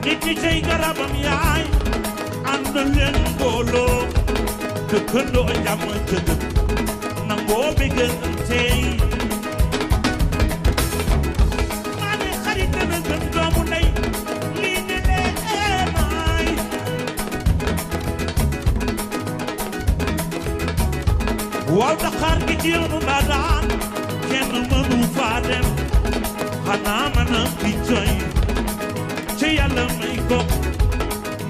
nit ñi tey garabam yaay ànd leen mbooloo dëkkandoo jàmm jëgëm nangoo bëggante maa ne xarit dana gën doomu ndey lii ne lee maay waaw Dakar gi ci yoonu Ndadaan kenn mënu faa dem xanaa mën a fi coy ci yàlla may ko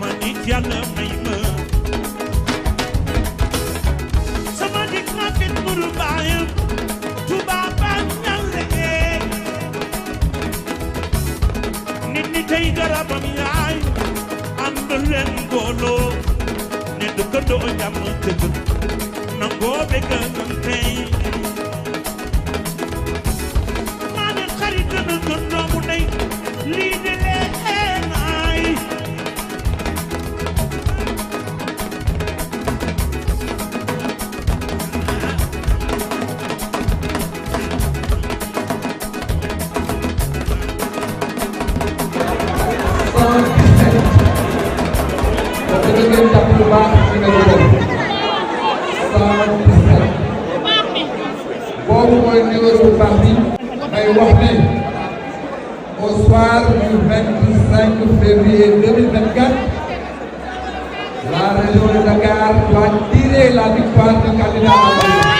ma nit yàlla may ma sama dik na fit muru baayam Tuubaa bañ ñalle nit ñi tey garabam yaay ànd leen mbooloo ne dëkkandoo jàmm dëgg nangoo bëggante maa ne xarit dana gën doomu ndey lii de leen ay boobu mooy numéro parti may wax ne au soir du 25 février 2024 la région de Dakar doit tirer la victoire du candidat